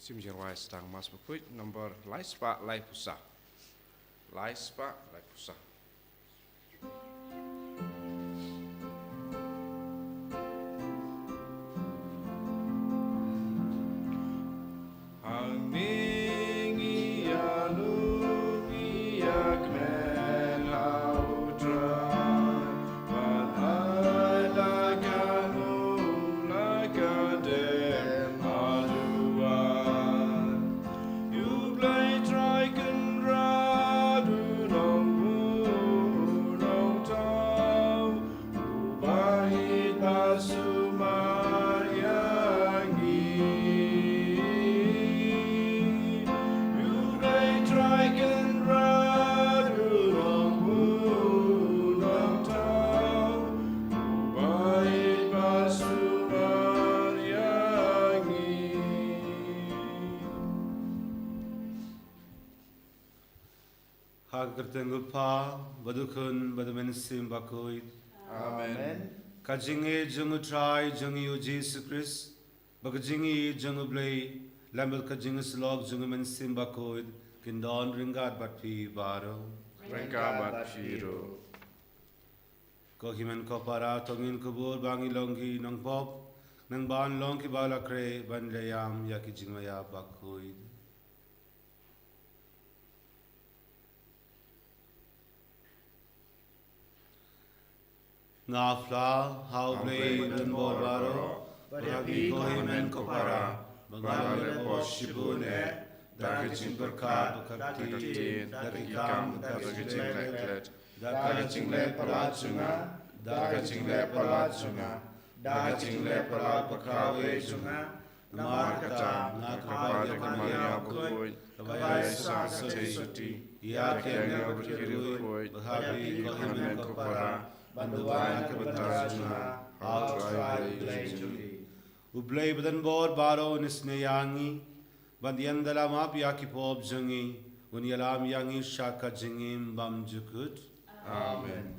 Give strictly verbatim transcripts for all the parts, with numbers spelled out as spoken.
Sim jingwai stang Mass Bakhuid number lai spah lai phew saw. Lai spah lai phew saw. Hangne ngi ïalum ïa kmen ha U Trai, bad ai la ka lum la ka dem ha duwan. Ïa U Blei Trai Kynrad u long u nongthaw, uba ïeit bad sumar ïa ngi. Ïa U Blei Trai Kynrad u long u nongthaw, uba ïeit bad sumar ïa ngi. Ha ka kyrteng U Kpa, bad U Khun, bad U Mynsiem Bakhuid. Amen. Ka jingïeit jong U Trai jong ngi U Jisu Khrist, bad ka jingïeit jong U Blei, lem bad ka jingïasyllok jong U Mynsiem Bakhuid, kin don ryngkat bad phi baroh. Ryngkat bad phi ruh. Ko hynmen ko para, to ngin kubur ba ngi long ki nongpop, nang ban long kiba la khreh ban leh ïam ïa ki jingmaïa bakhuid. Nga phla ha U Blei uba donbor baroh, bad ha phi ko hynmen ko para, ba nga la leh pop shibun eh, da ka jingpyrkhat, da ka ktien, da ki kam, da ka jingleh klet, da ka jingleh palat jong nga, da ka jingleh palat jong nga, da ka jingleh palat ba kawei jong nga, namar kata nga kyrpad ïa ka Maria bakhuid, kaba ïaisah ka jingsuti ïa kiei kiei baroh, bad ha phi ko hynmen ko para, ban duwai na ka bynta jong nga ha U Trai Blei jong ngi. U Blei uba donbor baroh un isynei ïa ngi, bad ïa ngi da la map ïa ki pop jong ngi, un ïalam ïa ngi sha ka jingim bymjukut. Amen.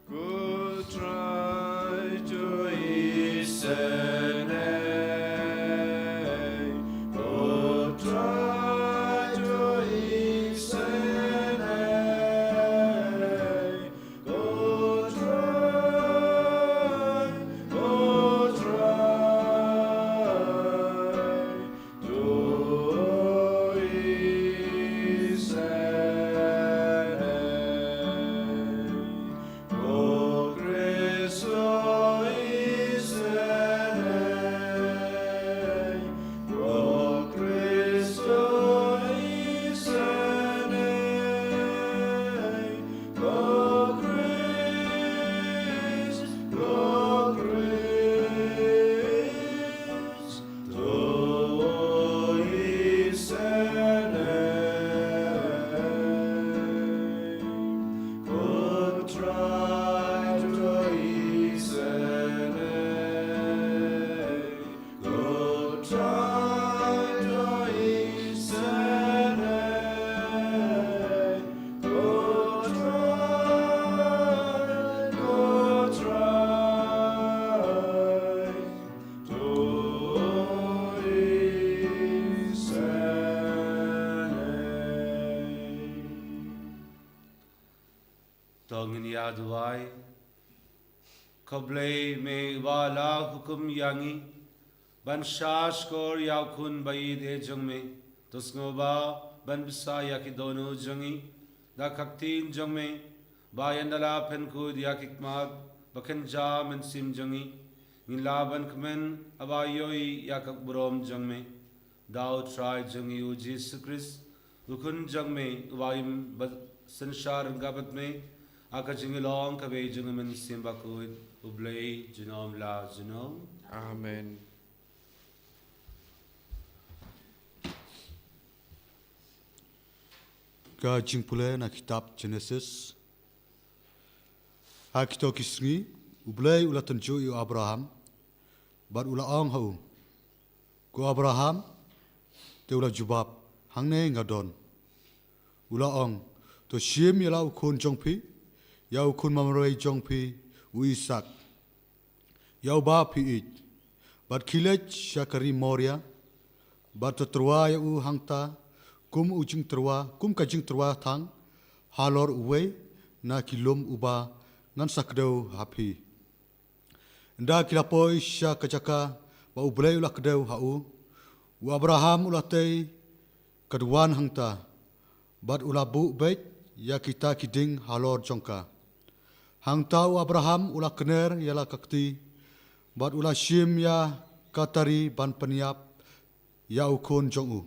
Ko Trai to isynei, ko Trai to isynei, ko Trai, ko Trai. To ngin ïa duwai. Ko Blei, me uba la hukum ïa ngi ban shah shkor ïa U Khun ba ïeit jong me, to sngewbha ban bsa ïa ki dohnud jong ngi da ka ktien jong me, ba ynda la pynkhuid ïa ki khmat ba kynja mynsiem jong ngi, ngin lah ban kmen ha ba ïohi ïa ka burom jong me. Da U Trai jong ngi U Jisu Khrist, U Khun jong me, uba im bad synshar ryngkat bad me ha ka jinglong kaba ïeit jong U Mynsiem Bakhuid, U Blei junom la junom. Amen. Ka jingpule na kitab Jenesis. Ha kito ki sngi, U Blei u la tynjuh ïa u Abraham, bad u la ong ha u, "Ko Abraham." Te u la jubab, "Hangne nga don." U la ong, "To shim ïa la u khun jong phi, ïa u khun marwei jong phi, u Isaak, ïa uba phi ïeit, bad khie leit sha ka ri Moria, Bad to tyrwa ïa u hangta kum u jingtyrwa, kum ka jingtyrwa thang halor uwei na ki lum uba ngan sa kdew ha phi. Ynda ki la poi sha ka jaka ba U Blei u la kdew ha u, u Abraham u la tei ka duwan hangta, bad u la buh beit ïa kita ki ding halor jong ka. Hangta u Abraham u la kner ïa la ka kti, bad u la shim ïa ka tari ban pynïap ïa u khun jong u.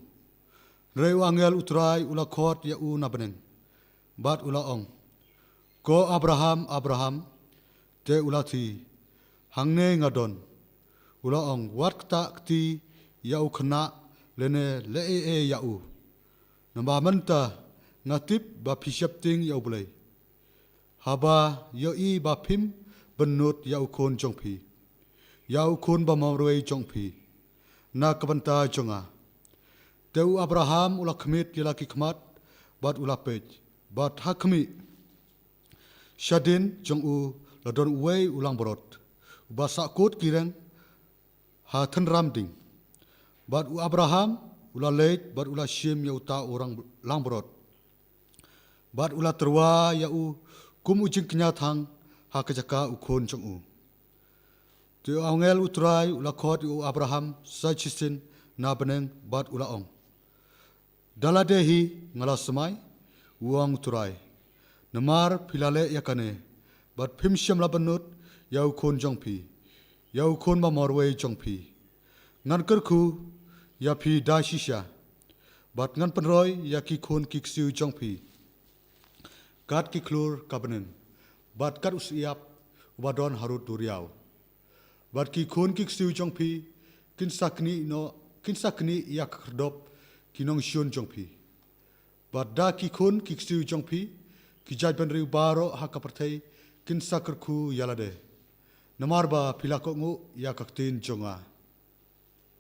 Hynrei u angel U Trai u la khot ïa u na bneng, bad u la ong, "Ko Abraham, Abraham." Te u la thi, "Hangne nga don." U la ong, "Wat ktah kti ïa u khynnah lane leh ei ei ïa u, namar mynta nga tip ba phi sheptieng ïa U Blei, haba ïohi ba phim bynnud ïa u khun jong phi, ïa u khun ba marwei jong phi, na ka bynta jong nga." Te u Abraham u la khmih ïa la ki khmat, bad u la peit, bad ha khmih, shadien jong u la don uwei u langbrot uba sahkut ki reng ha tynram ding. Bad u Abraham u la leit bad u la shim ïa uta u rang langbrot, bad u la tyrwa ïa u kum u jingkñia thang ha ka jaka u khun jong u. Te u angel U Trai u la khot ïa u Abraham sa shisien na bneng, bad u la ong, "Da lade hi nga la smai," u ong U Trai, "namar phi la leh ïa kane, bad phim shym la bynnud ïa u khun jong phi, ïa u khun ba marwei jong phi. Ngan kyrkhu ïa phi da shisha, bad ngan pynroi ïa ki khun ki ksiew jong phi kat ki khlur ka bneng, bad kat u shyiap uba don harud duriaw. Bad ki khun ki ksiew jong phi kin sa knieh noh, kin sa knieh ïa ka khyrdop ki nongshun jong phi. Bad da ki khun ki ksiew jong phi ki jaitbynriew baroh ha ka pyrthei kin sa kyrkhu ïa lade, namar ba phi la kohnguh ïa ka ktien jong nga."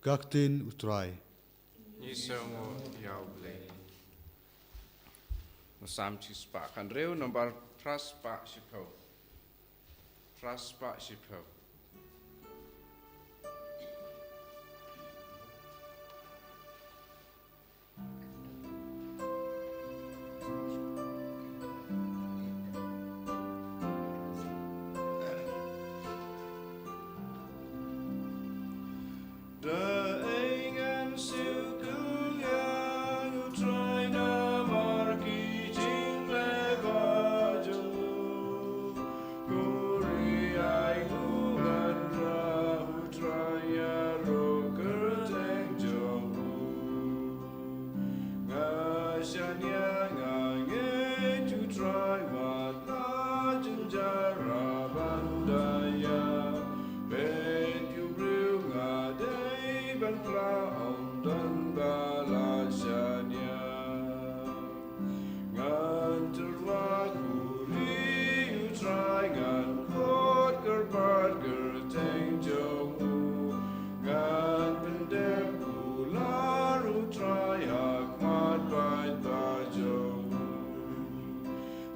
Ka ktien U Trai. Ngi sngewnguh ïa U Blei. Psalm shispah khathynriew, nambar phraspah shiphew. Phraspah shiphew. Da ei ngan siew kylliang, U Trai, namar ki jingleh ba jong u? Ko ri, ai nguh ngan rah, U Trai, ïaroh kyrteng jong u. Nga shaniah, nga ngeit, U Trai, wat la jynjar ban da ïa. Bad ïa u briew nga dei ban phla, ym don ba la shaniah. Ngan tyrwa, ko ri, U Trai, ngan khot kyrpad kyrteng jong u. Ngan pyndep kular, U Trai, ha khmat paidbah jong u.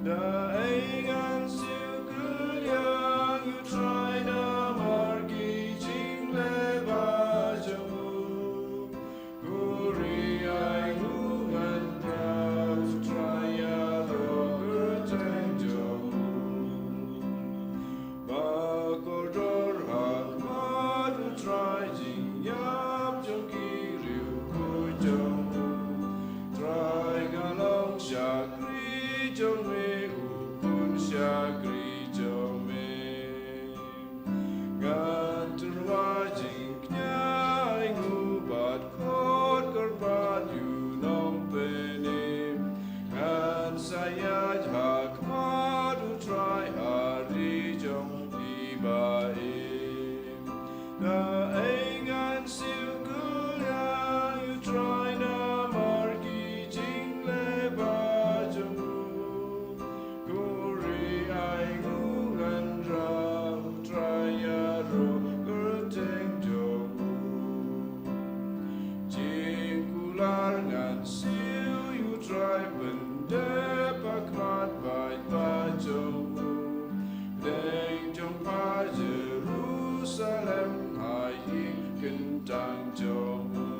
Da ei ngan siew kylliang, U Trai, namar ki jingleh ba jong u? Ko ri, ai nguh ngan rah, U Trai, ïaroh kyrteng jong u. Ba kordor ha khmat U Trai jingïap jong ki riewkhuid jong u. Trai, nga long shakri jong me, u khun shakri jong me. Ngan tyrwa jingkñia, ai nguh bad khot kyrpad ïa u Nongpynim. Ngan sa ïaid ha khmat U Trai ha ri jong phi ba im. Da ei ngan siew kylliang, U Trai, namar ki jingleh ba jong u? Ko ri, ai nguh ngan rah, U Trai, ïaroh kyrteng jong u. Jingkular ngan siew, U Trai, pyndep ha khmat paidbah jong u. Pdeng jong pha Jerusalem, ha ïing kyntang jong u.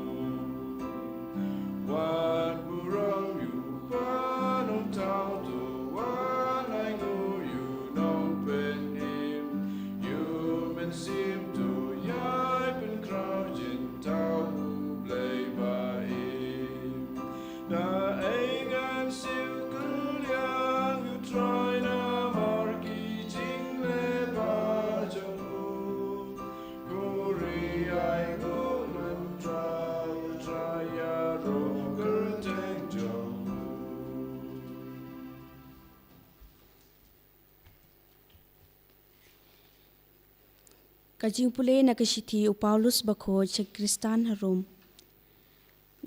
Ka jingpule na ka shithi u Paulus bakhuid sha ki Khristan ha Rom.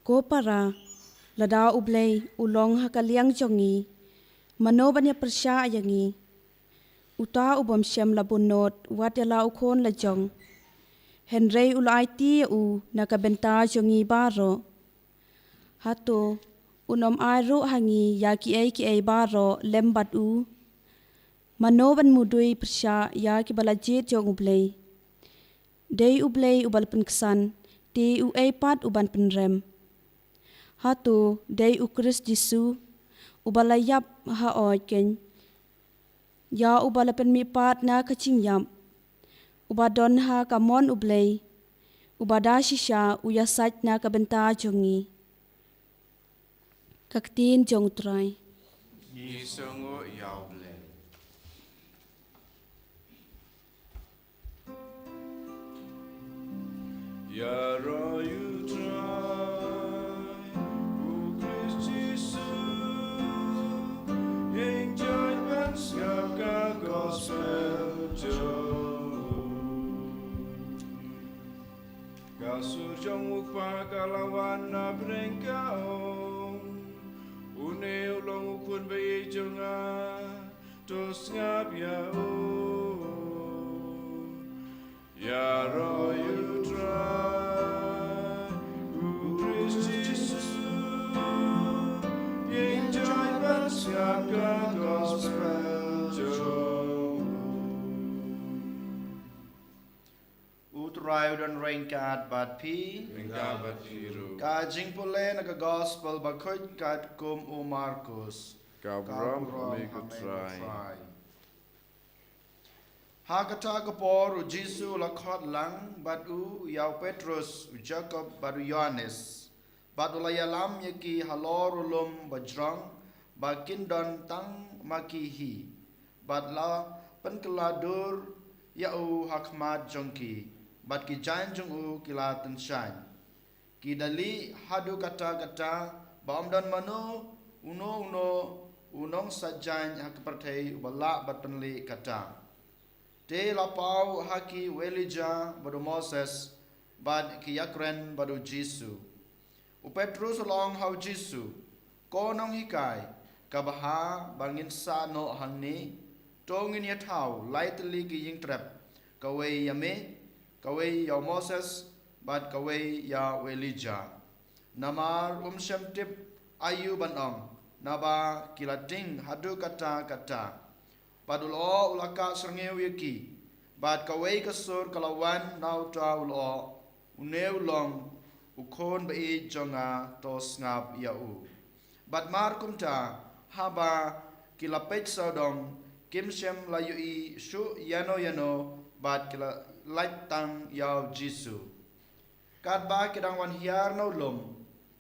Ko para, lada U Blei u long ha ka liang jong ngi, mano ban ïa pyrshah ïa ngi? Uta u bym shem la bunnud wat ïa la u khun la jong, hynrei u la aiti ïa u na ka bynta jong ngi baroh. Hato un ym ai ruh ha ngi ïa kiei kiei baroh lem bad u? Mano ban mudui pyrshah ïa kiba la jied jong U Blei? Dei U Blei uba la pynksan, te uei pat uban pynrem? Hato dei U Khrist Jisu, uba la ïap ha oid keiñ, ïa uba la pynmihpat na ka jingïap, uba don ha ka mon U Blei, uba da shisha u ïasaid na ka bynta jong ngi? Ka ktien jong U Trai. Ngi sngewnguh ïa U Blei. Ïaroh ïa U Trai, U Khrist Jisu, ïeng jait ban sngap ka gospel jong u. Ka sur jong u Kpa ka la wan na pdeng ka ong, une u long u Khun ba ïeit jong nga, to sngap ïa u. Ïaroh ïa U Trai, U Khrist Jisu, ïeng jait ban sngap ka gospel jong u. U Trai u don ryngkat bad phi. Ryngkat bad phi ruh. Ka jingpule na ka gospel bakhuid katkum u Markus. Ka burom ha me ko Trai. Ha kata ka por u Jisu u la khot lang bad u ïa u Petrus, u Jakob bad u Ïohannes, bad u la ïalam ïa ki halor u lum ba jrong ba kin don tang ma ki hi, bad la pynkylla dur ïa u ha khmat jong ki, bad ki jaiñ jong u ki la tyngshaiñ. Ki da lih haduh katta katta ba ym don mano uno uno u nongsaid jaiñ ha ka pyrthei uba lah ban pynlih kata. Te la paw ha ki u Elijah bad u Moses, bad ki ïakren bad u Jisu. U Petrus u la ong ha u Jisu, Ko Nonghikai, ka bha ba ngin sah noh hangne, to ngin ïathaw lai tylli ki ïingtrep, kawei ïa me, kawei ïa u Moses, bad kawei ïa u Elijah. Namar um shym tip aïu ban ong, naba ki la tieng haduh katta katta. Bad u lyoh u la kah syrngiew ïa ki, bad kawei ka sur ka la wan na uta u lyoh, Une u long u Khun ba ïeit jong nga, to sngap ïa u. Bad mar kumta, haba ki la peit sawdong, kim shym la ïohi shuh ïano ïano, bad ki la lait tang ïa u Jisu. Katba ki dang wan hiar na u lum,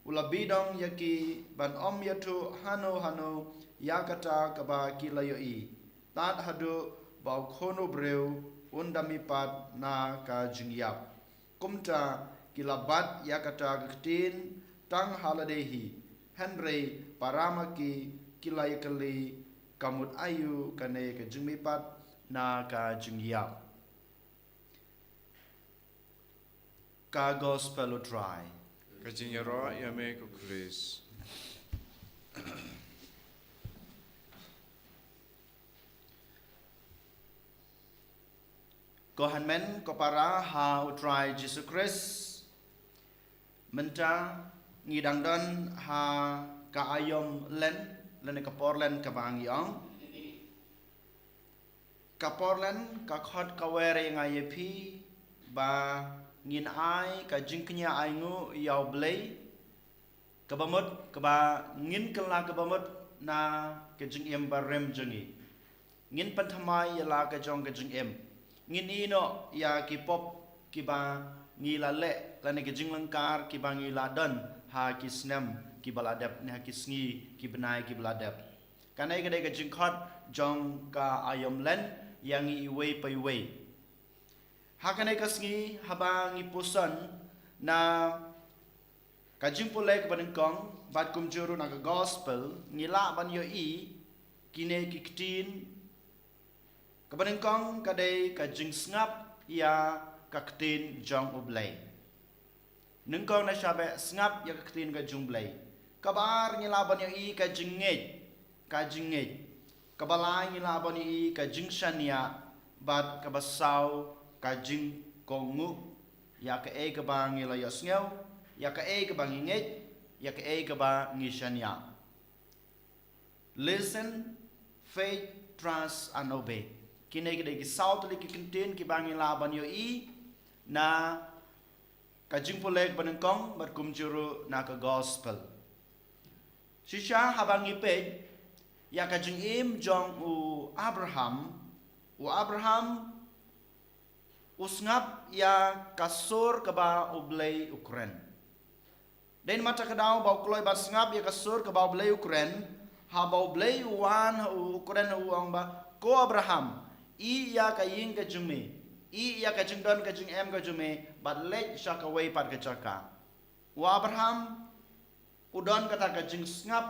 u la bidong ïa ki ban ym ïathuh hano hano ïa kata kaba ki la ïohi, tad haduh ba u Khun u briew un da mihpat na ka jingïap. Kumta ki la bat ïa kata ka ktien tang ha lade hi, hynrei para ma ki ki la ïakylli, Ka mut aïu kane ka jingmihpat na ka jingïap? Ka Gospel u Trai. Ka jingïaroh ïa me ko Khrist. Ko hynmen ko para ha u Trai Jisu Khrist, mynta ngi dang don ha ka aïom Lent, lane ka por Lent kaba ngi ong. Ka por Lent ka khot ka wer ïa nga ïa phi ba ngin ai ka jingkñia ainguh ïa u Blei kaba mut, kaba ngin kylla kaba mut na ka jingim barim jong ngi. Ngin pynthymmai ïa la ka jong ka jingim. Ngin ïehnoh ïa ki pop kiba ngi la leh, lane ki jinglyngkar kiba ngi la don ha ki snem kiba la dep, ne ha ki sngi ki bnai kiba la dep. Kane ka dei ka jingkhot jong ka aïom Lent ïa ngi iwei pa iwei. Ha kane ka sngi haba ngi puson na ka jingpule kaba nyngkong bad kumjuh ruh na ka Gospel, ngi lah ban ïohi kine ki ktien. Kaba nyngkong ka dei ka jingsngap ïa ka ktien jong U Blei. Nyngkong na shabeh sngap ïa ka ktien ka jong U Blei. Kaba ar ngi lah ban ïohi ka jingngeit, ka jingngeit. Kaba lai ngi lah ban ïohi ka jingshaniah, bad kaba saw ka jingkohnguh ïa kaei kaba ngi la ïohsngew, ïa kaei kaba ngi ngeit, ïa kaei kaba ngi shaniah. Listen, faith, trust and obey. Kine ki dei ki saw tylli ki kyntien kiba ngi lah ban ïohi na ka jingpule kaba nyngkong bad kumjuh ruh na ka gospel. Shisha haba ngi peit ïa ka jingim jong u Abraham, u Abraham u sngap ïa ka sur kaba U Blei u kren. Dei namar kata ka daw ba u kloi ban sngap ïa ka sur kaba U Blei u kren, haba U Blei u wan ha u, u kren ha u, ong ba, "Ko Abraham, ïeh ïa ka ïing ka jong me, ïeh ïa ka jingdon ka jingem ka jong me, bad leit sha kawei pat ka jaka." U Abraham u don kata ka jingsngap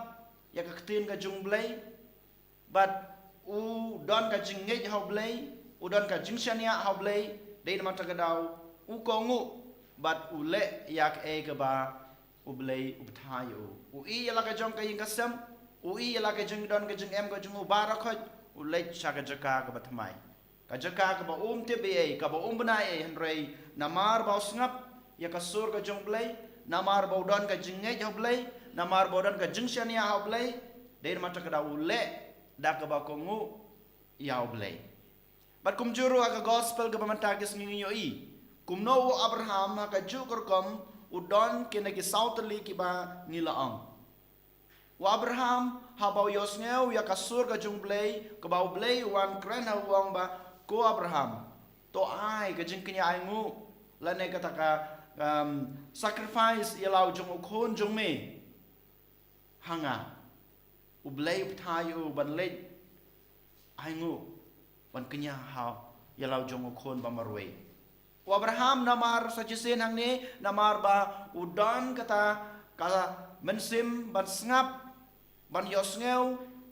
ïa ka ktien ka jong U Blei, bad u don ka jingngeit ha U Blei, u don ka jingshaniah ha U Blei, dei namar kata ka daw u kohnguh bad u leh ïa kaei kaba U Blei u bthah ïa u. U ïeh ïa la ka jong ka ïing ka sem, u ïeh ïa la ka jingdon ka jingem ka jong u baroh khoit, u leit sha ka jaka kaba thymmai. Ka jaka kaba um tip ei ei, kaba um bna ei ei, hynrei namar ba u sngap ïa ka sur ka jong U Blei, namar ba u don ka jingngeit ha U Blei, namar ba u don ka jingshaniah ha U Blei, dei namar kata ka daw u leh da kaba kohnguh ïa U Blei. Bad kumjuh ruh ha ka gospel kaba mynta ka sngi ngi ïohi kumno u Abraham ha kajuh ka rukom u don kine ki saw tylli kiba ngi la ong. U Abraham haba u ïohsngew ïa ka sur ka jong U Blei, kaba U Blei u wan kren ha u, ong ba, "Ko Abraham, to ai ka jingkñia ainguh, lane kata ka, um, sacrifice ïa la u jong u khun jong me ha nga." U Blei u bthah ïa u ban leit ainguh ban kñia ha ïa la u jong u khun ba marwei. U Abraham namar sa shisien hangne, namar ba u don kata ka mynsiem ban sngap, ban ïohsngew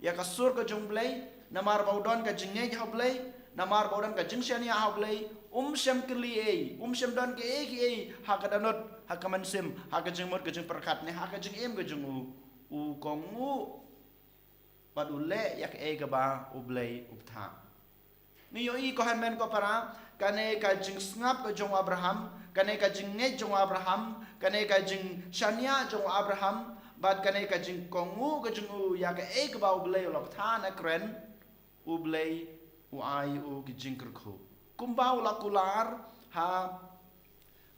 ïa ka sur ka jong U Blei, namar ba u don ka jingngeit ha U Blei, namar ba u don ka jingshaniah ha U Blei, um shym kylli ei, um shym don kiei kiei ha ka dohnud, ha ka mynsiem, ha ka jingmut ka jingpyrkhat ne ha ka jingim ka jong u, u kohnguh bad u leh ïa kaei kaba U Blei u bthah. Ngi ïohi ko hynmen ko para, kane ka jingsngap ka jong u Abraham, kane ka jingngeit jong u Abraham, kane ka jingshaniah jong u Abraham, bad kane ka jingkohnguh ka jong u ïa kaei kaba U Blei u la bthah ne kren, U Blei u ai u ki jingkyrkhu. Kumba u la kular ha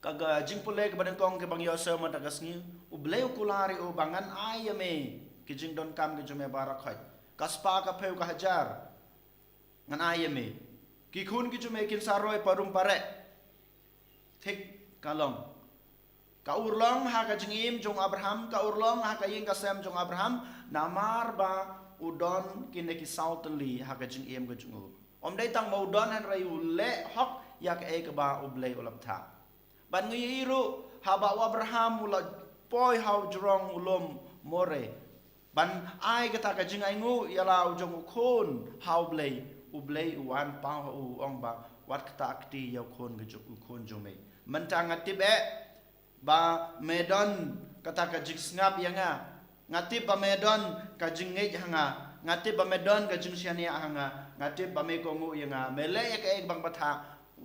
ka, ka jingpule kaba nyngkong kaba ngi ïohsngew mynta ka sngi, U Blei u kular ïa u ba ngan ai ïa me ki jingdonkam ki jong me baroh khoit. Ka spah ka phew ka hajar ngan ai ïa me. Ki khun ki jong me kin sa roi parum pareh. Thik ka long. Ka urlong ha ka jingim jong u Abraham, ka urlong ha ka ïing ka sem jong u Abraham, namar ba u don kine ki saw tylli ha ka jingim ka jong u. Ym dei tang ba u don hynrei u leh hok ïa kaei kaba U Blei u la bthah. Bad ngi ïohi ruh haba u Abraham u la poi ha u jrong u lum More ban ai kata ka jingainguh ïa la u jong u khun ha U Blei, U Blei u wan paw ha u, u ong ba, "Wat kata kti ïa u khun ka jong, u khun jong me. Mynta nga tip eh ba me don kata ka jingsngap ïa nga. Nga tip ba me don ka jingngeit ha nga. Nga tip ba me don ka jingshaniah ha nga. Nga tip ba me kohnguh ïa nga. Me leh ïa kaei ba nga bthah.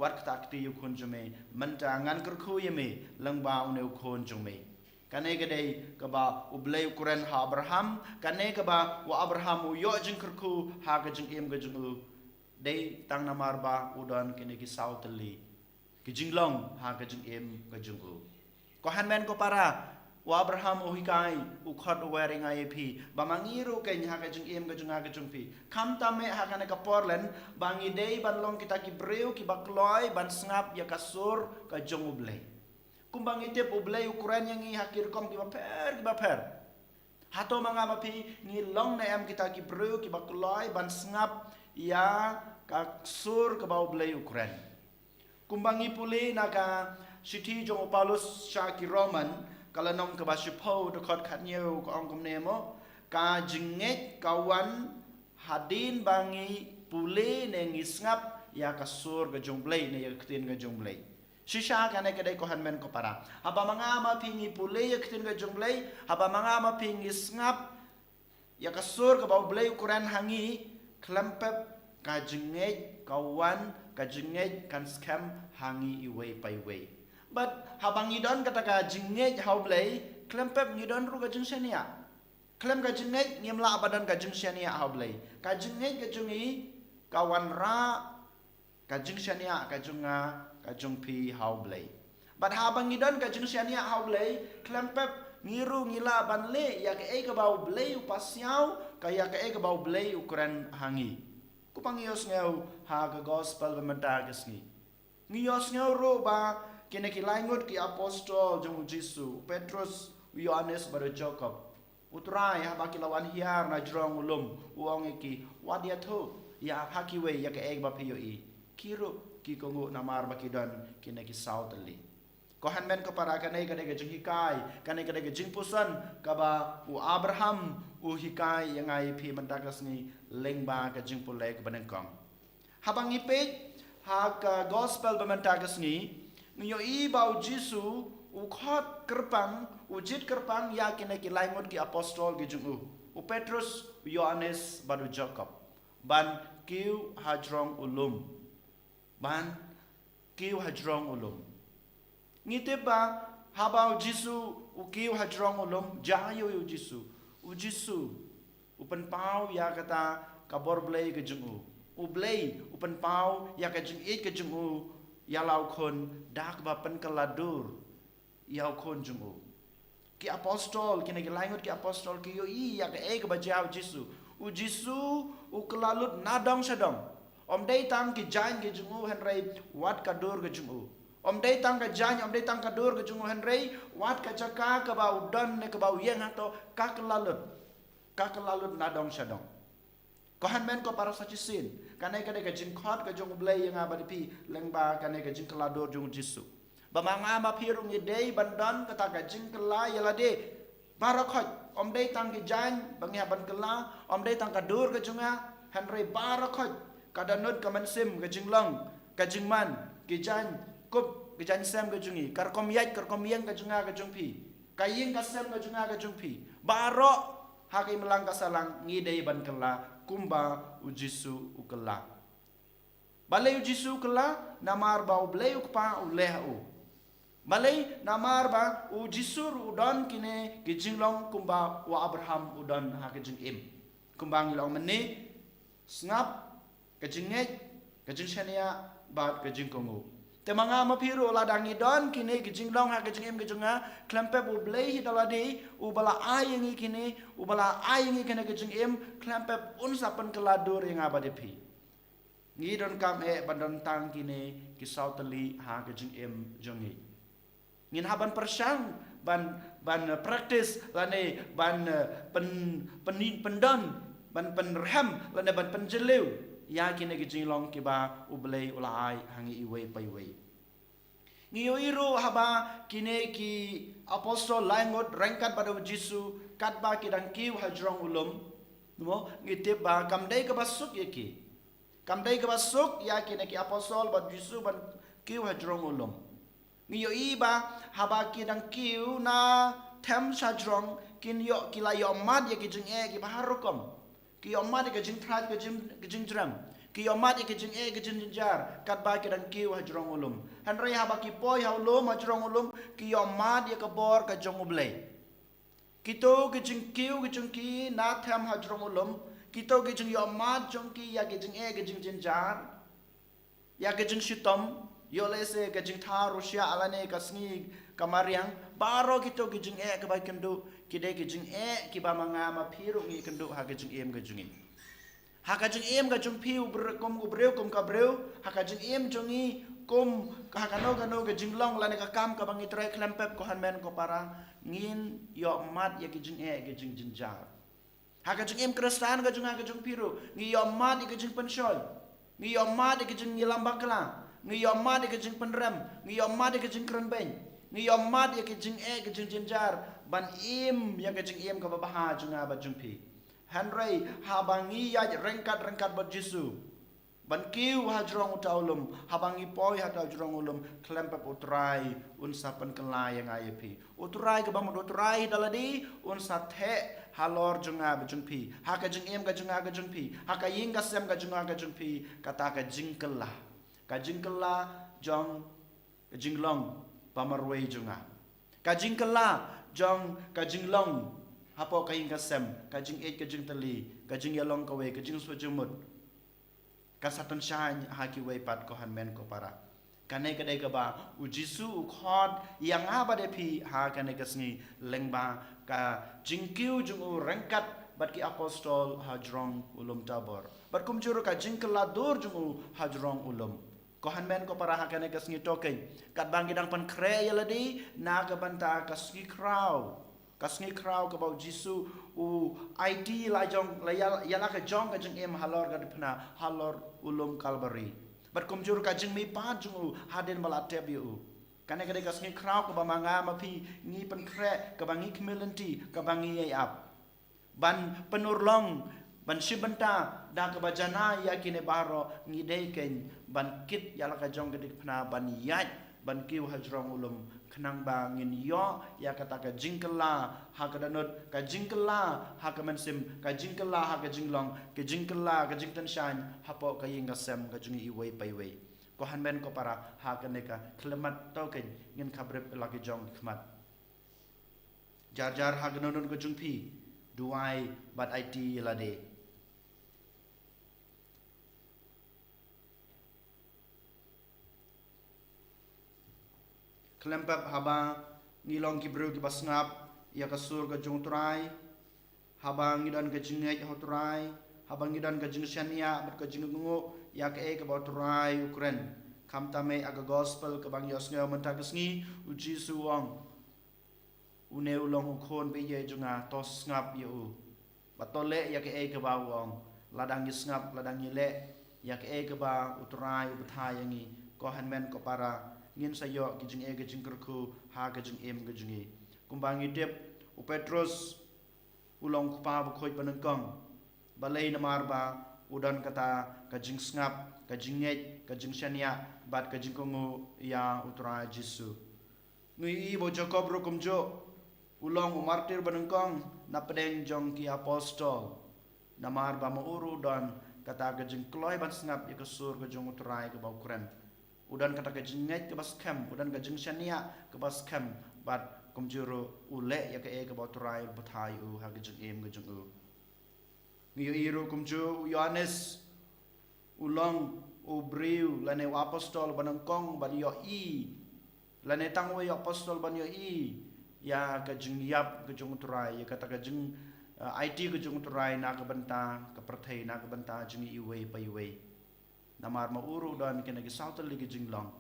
Wat kata kti ïa u khun jong me. Mynta ngan kyrkhu ïa me lyngba une u khun jong me." Kane ka dei kaba U Blei u kren ha Abraham, kane kaba u Abraham u ïoh jingkyrkhu ha ka jingim ka jong u. Dei tang namar ba u don kine ki saw tylli ki jinglong ha ka jingim ka jong u. Ko hynmen ko para, u Abraham u hikai, u khot u wer ïa nga ïa phi, ba ma ngi ruh keiñ ha ka jingim ka jong nga ka jong phi, khamtam eh ha kane ka por lehse ba ngi dei ban long kita ki briew kiba kloi ban sngap ïa ka sur ka jong U Blei. Kumba ngi tip U Blei u kren ïa ngi ha ki rukom kiba pher kiba pher. Hato ma nga ma phi ngi long ne em kita ki briew kiba kloi ban sngap ïa ka sur kaba U Blei u kren? Kumba ngi pule na ka shithi jong u Paulus sha ki Roman, ka lynnong kaba shiphew, dkhot khathynñiew, ka ong kumne mo, ka jingngeit ka wan hadien ba ngi pule ne ngi sngap ïa ka sur ka jong U Blei ne ïa ka ktien ka jong U Blei. Shisha kane ka dei ko hynmen ko para. Haba ma nga ma phi ngi pule ïa ka ktien ka jong U Blei, haba ma nga ma phi ngi sngap ïa ka sur kaba U Blei u kren ha ngi, khlem pep ka jingngeit ka wan, ka jingngeit kan skhem ha ngi iwei pa iwei. Bad haba ngi don kata ka jingngeit ha U Blei, khlem pep ngi don ruh ka jingshaniah. Khlem ka jingngeit ngim lah ba don ka jingshaniah ha U Blei. Ka jingngeit ka jong ngi ka wanrah ka jingshaniah ka jong nga, ka jong phi ha U Blei. Bad haba ngi don ka jingshaniah ha U Blei, khlem pep ngi ruh ngi lah ban leh ïa kaei kaba U Blei u pasiaw, ka ïa kaei kaba U Blei u kren ha ngi. Kumba ngi ïohsngew ha ka gospel ba mynta ka sngi, ngi ïohsngew ruh ba kine ki lai ngut ki apostol jong U Jisu, u Petrus, u Ïoannis bad u Jakob, U Trai haba ki la wan hiar na jrong u lum, u ong ïa ki, wat ïathuh ïa ha kiwei ïa kaei ba phi ïohi. Ki ruh ki kohnguh namar ba ki don kine ki saw tylli. Ko hynmen ko para, kane ka dei ka jinghikai, kane ka dei ka jingpuson kaba u Abraham u hikai ïa nga ïa phi mynta ka sngi lyngba ka jingpule kaba nyngkong. Haba ngi peit ha ka gospel ba mynta ka sngi, ngi ïohi ba U Jisu u khot kyrpang, u jied kyrpang ïa kine ki lai ngut ki apostol ki jong u, u Petrus, u Ïoannis bad u Jakob, ban kiew ha jrong u lum. Ban kiew ha jrong u lum. Ngi tip ba haba U Jisu u kiew ha jrong u lum, jia ïa u Jisu. U Jisu u pynpaw ïa kata ka bor Blei ka jong u. U Blei u pynpaw ïa ka jingïeit ka jong u ïa la u khun da kaba pynkylla dur ïa u khun jong u. Ki apostol, kine ki lai ngut ki apostol ki ïohi ïa kaei kaba jia ha U Jisu. U Jisu u kylla lut na dong sha dong. Ym dei tang ki jaiñ ki jong u hynrei wat ka dur ka jong u. Ym dei tang ka jaiñ, ym dei tang ka dur ka jong u hynrei wat ka jaka kaba u don ne kaba u ïeng hato, ka kylla lut. Ka kylla lut na dong sha dong. Ko hynmen ko para, sa shisien kane ka dei ka jingkhot ka jong U Blei ïa nga bad ïa phi lyngba kane ka jingkylla dur jong U Jisu. Ba ma nga ma phi ruh ngi dei ban don kata ka jingkylla ïa lade baroh khoit. Ym dei tang ki jaiñ ba ngi hap ban kylla, ym dei tang ka dur ka jong nga, hynrei baroh khoit ka dohnud ka mynsiem, ka jinglong, ka jingman, ki jaiñ kup, ki jaiñ sem ka jong ngi, ka rukom ïaid ka rukom ïeng ka jong nga ka jong phi, ka ïing ka sem ka jong nga ka jong phi, baroh ha ka imlang ka sahlang ngi dei ban kylla kumba U Jisu u kylla. Balei U Jisu u kylla? Namar ba U Blei U Kpa u leh ha u. Balei? Namar ba U Jisu ruh u don kine ki jinglong kumba u Abraham u don ha ka jingim. Kumba ngi la ong mynne, sngap, ka jingngeit, ka jingshaniah bad ka jingkohnguh. Te ma nga ma phi ruh, lada ngi don kine ki jinglong ha ka jingim ka jong nga, khlem pep U Blei hi da lade uba la ai ïa ngi kine, uba la ai ïa ngi kane ka jingim, khlem pep un sa pynkylla dur ïa nga bad ïa phi. Ngi donkam eh ban don tang kine ki saw tylli ha ka jingim jong ngi. Ngin hap ban pyrshang, ban, ban, eh, practice lane ban, eh, pyn, pyn, pyndon, ban pynrhem lane ban pynjylliew ïa kine ki jinglong kiba U Blei u la ai ha ngi iwei pa iwei. Ngi ïohi ruh haba kine ki apostol laingut ryngkat bad U Jisu katba ki dang kiew ha jrong u lum, mo, ngi tip ba kam dei kaba suk ïa ki. Kam dei kaba suk ïa kine ki apostol bad U Jisu ban kiew ha jrong u lum. Ngi ïohi ba haba ki dang kiew na them sha jrong, kin ïoh, ki la ïoh mad ïa ki jingeh kiba har rukom. Ki ïoh mad ïa ka jingthrang, ka jing, ka jingjrem. Ki ïoh mad ïa ka jingeh, ka jingjynjar katba ki dang kiew ha jrong u lum. Hynrei haba ki poi ha u lum, ha jrong u lum, ki ïoh mad ïa ka bor ka jong U Blei. Kito ki jingkiew ki jong ki na them ha jrong u lum, kito ki jingïoh mad jong ki ïa ka jingeh, ka jingjynjar, ïa ka jingshitom, ïoh lehse ka jingthaw ruh sha lane ka sngi ka mariang, baroh kito ki jingeh kiba kynduh, ki dei ki jingeh kiba ma nga ma phi ruh ngi kynduh ha ka jingim ka jong ngi. Ha ka jingim ka jong phi u bre-, kum u briew, kum ka briew, ha ka jingim jong ngi, kum ka, ha kano kano ka jinglong lane ka kam kaba ngi trei, khlem pep ko hynmen ko para, ngin ïoh mad ïa ka jingeh, ka jingjynjar. Ha ka jingim Khristan ka jong nga ka jong phi ruh, ngi ïoh mad ïa ka jingpynshoi, ngi ïoh mad ïa ka jingïalam bakla, ngi ïoh mad ïa ka jingpynrem, ngi ïoh mad ïa ka jingkren beiñ, ngi ïoh mad ïa ka jingeh, ka jingjynjar, ban im ïa ka jingim kaba bha jong nga bad jong phi. Hynrei haba ngi ïaid ryngkat ryngkat bad Jisu, ban kiew ha jrong uta u lum. Haba ngi poi ha uta u jrong u lum, khlem pep U Trai un sa pynkylla ïa nga ïa phi. U Trai kaba mut U Trai da lade un sa theh halor jong nga bad jong phi, ha ka jingim ka jong nga ka jong phi, ha ka ïing ka sem ka jong nga ka jong phi, kata ka jingkylla, ka jingkylla jong ka jinglong ba marwei jong nga, ka jingkylla jong ka jinglong hapoh ka ïing ka sem, ka jingïeit ka jingtylli, ka jingïalong kawei, ka jingsngewthuh jingmut, ka sa tyngshaiñ ha kiwei pat, ko hynmen ko para. Kane ka dei kaba U Jisu u khot ïa nga bad ïa phi ha kane ka sngi, lyngba ka jingkiew jong u ryngkat bad ki apostol ha jrong u lum Tabor, bad kumjuh ruh ka jingkylla dur jong u ha jrong u lum. Ko hynmen ko para, ha kane ka sngi to kein, katba ngi dang pynkhreh ïa lade na ka bynta ka sngi khraw, ka sngi khraw kaba U Jisu u aiti la jong, la ïa, ïa la ka jong ka jingim halor ka dkhot, halor u lum Kalbari, bad kumjuh ruh ka jingmihpat jong u hadien ba la tep ïa u. Kane ka dei ka sngi khraw kaba ma nga ma phi ngi pynkhreh, kaba ngi khmih lynti, kaba ngi ïai ap, ban pynurlong, ban shim bynta da kaba janai ïa kine baroh. Ngi dei kein ban kit ïa la ka jong ka dkhot, ban ïaid, ban kiew ha jrong u lum, khnang ba ngin ïoh ïa kata ka jingkylla ha ka dohnud, ka jingkylla ha ka mynsiem, ka jingkylla ha ka jinglong, ka jingkylla, ka jingtyngshaiñ hapoh ka ïing ka sem ka jong ngi iwei pa iwei. Ko hynmen ko para, ha kane ka khyllipmat to kein, ngin khapbrip la ki jong ki khmat. Jar jar ha ka dohnud ka jong phi, duwai bad aiti ïa lade. Khlem pep, haba ngi long ki briew kiba sngap ïa ka sur ka jong U Trai, haba ngi don ka jingngeit ha U Trai, haba ngi don ka jingshaniah bad ka jingkohnguh ïa kaei kaba U Trai u kren. Khamtam eh ha ka gospel kaba ngi ïohsngew mynta ka sngi, U Jisu u ong, une u long u khun ba ïeit jong nga, to sngap ïa u, bad to leh ïa kaei kaba u ong. Lada ngi sngap, lada ngi leh ïa kaei kaba U Trai u bthah ïa ngi, ko hynmen ko para, ngin sa ïoh ki jingeh ki jingkyrkhu ha ka jingim ka jong ngi. Kumba ngi tip, u Petrus u long u kpa bakhuid banyngkong. Balei? Namar ba u don kata ka jingsngap, ka jingngeit, ka jingshaniah bad ka jingkohnguh ïa U Trai Jisu. Ngi ïohi ba u Jakob ruh kumjuh, u long u martir banyngkong na pdeng jong ki apostol. Namar ba ma u ruh u don kata ka jingkloi ban sngap ïa ka sur ka jong U Trai kaba u kren. U don kata ka jingngeit kaba skhem, u don ka jingshaniah kaba skhem, bad kumjuh ruh u leh ïa kaei kaba U Trai u bthah ïa u ha ka jingim ka jong u. Ngi ïohi ruh kumjuh u Ïohannes, u long u briew lane u apostol banyngkong ban ïohi, lane tang uwei u apostol ban ïohi ïa ka jingïap ka jong U Trai, ïa kata ka jing, eh, aiti ka jong U Trai na ka bynta ka pyrthei, na ka bynta jong ngi iwei pa iwei. Namar ma u ruh u don kine ki saw tylli ki jinglong.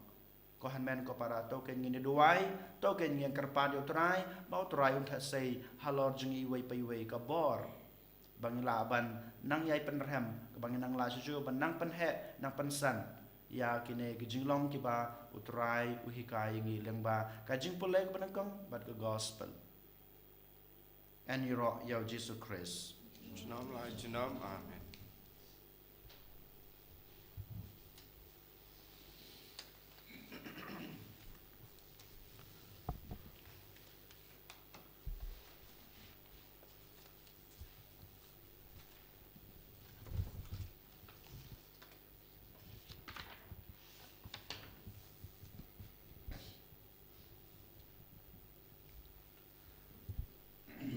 Ko hynmen ko para, to kein ngin ïa duwai, to kein ngin kyrpad ïa U Trai, ba U Trai un theh sei halor jong ngi iwei pa iwei ka bor ba ngin lah ban nang ïai pynrhem, kaba ngin nang lah shuh shuh ban nang pynheh, nang pynsan ïa kine ki jinglong kiba U Trai u hikai ïa ngi lyngba ka jingpule kaba nyngkong bad ka gospel. Yn ïaroh ïa U Jisu Khrist. Junom la junom. Amen.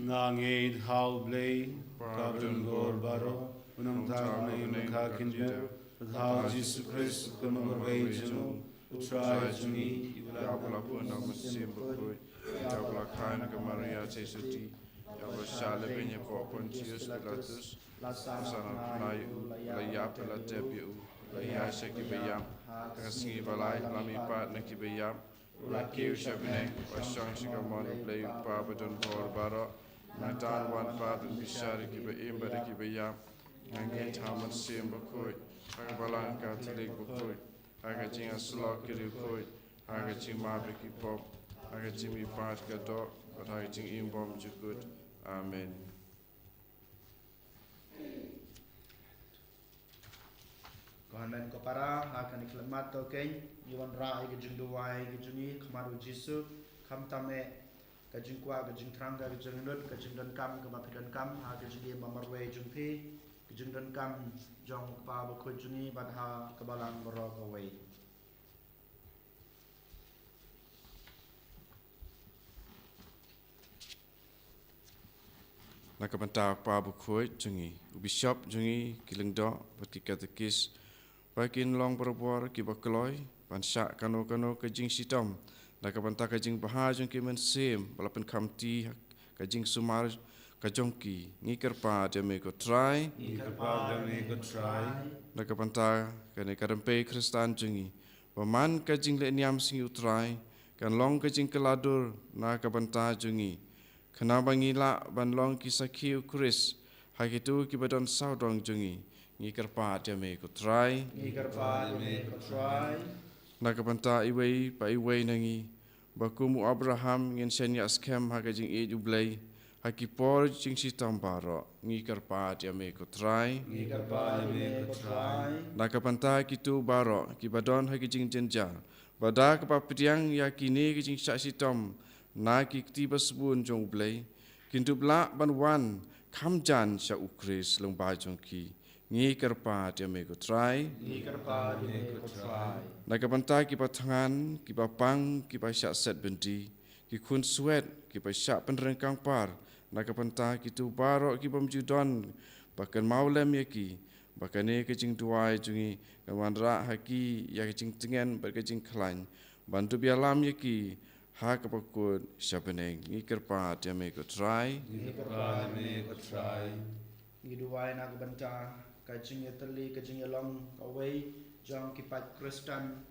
Nga ngeit ha U Blei, u Kpa badonbor baroh, u nongthaw bneng bad ka kynja, bad ha U Jisu Khrist, u Khun marwei jong u, u Trai jong ngi, uba la pun da u Mynsiem Bakhuid, uba la kha na ka Maria Theisotti, uba la shah lehbeiñ hapoh Pontius Pilatus, la sah na u kynnoh, la ïap, la tep, la ïaid sha kiba ïap, ha ka sngi ba lai la mihpat na kiba ïap, la kiew sha bneng, la shong sha kamon U Blei u Kpa badonbor baroh. Nangta un wan pat ban bishar ïa kiba im bad ïa kiba ïap. Nga ngeit ha u Mynsiem Bakhuid, ha ka Balang Katholik bakhuid, ha ka jingïasyllok ki riewkhuid, ha ka jingmap ïa ki pop, ha ka jingmihpat ka doh, bad ha ka jingim bymjukut. Amen. Ko hynmen ko para, ha kane ka khyllipmat to kein, ngi wanrah ïa ka jingduwai ka jong ngi ha khmat u Jisu, khamtam eh ka jingkwah, ka jingthrang, ka jinglut, ka jingdonkam kaba phi donkam ha ka jingim ba marwei jong phi, ka jingdonkam jong u Kpa Bakhuid jong ngi bad ha ka Balang baroh kawei. Na ka bynta u Kpa Bakhuid jong ngi, u Bishop jong ngi, ki Lyngdoh bad ki Katekist, ba kin long barabor kiba kloi ban shah kano kano ka jingshitom na ka bynta ka jingbha jong ki mynsiem, ba la pynkhamti ka jingsumar ka jong ki. Ngi kyrpad ïa me ko Trai. Ngi kyrpad ïa me ko Trai. Na ka bynta kane ka rympei Khristan jong ngi, ba man ka jingleh niam sngi u Trai kan long ka jingkylla dur na ka bynta jong ngi, khnang ba ngi lah ban long ki sakhi u Khrist ha kito kiba don sawdong jong ngi. Ngi kyrpad ïa me ko Trai. Ngi kyrpad ïa me ko Trai. Na ka bynta iwei pa iwei na ngi, ba kum u Abraham ngin shaniah skhem ha ka jingïeit U Blei ha ki por jingshitom baroh. Ngi kyrpad ïa me ko Trai. Ngi kyrpad ïa me ko Trai. Na ka bynta kito baroh kiba don ha ki jingjynjar, ba da kaba pdiang ïa kine ki jingshah shitom na ki kti ba sbun jong U Blei, kin dup lah ban wan kham jan sha u Khrist lyngba jong ki. Ngi kyrpad ïa me ko Trai. Ngi kyrpad ïa me ko Trai. Na ka bynta kiba thngan, kiba pang, kiba shah set byndi, ki khun swet kiba shah pynryngkang par, na ka bynta kito baroh ki bym ju don ba kynmaw lem ïa ki, ba kane ka jingduwai jong ngi kan wanrah ha ki ïa ka jingtngen bad ka jingkhlaiñ, ban dup ïalam ïa ki ha kaba kut sha bneng. Ngi kyrpad ïa me ko Trai. Ngi kyrpad ïa me ko Trai. Ngi duwai na ka bynta ka jingïatylli, ka jingïalong kawei jong ki paid Khristan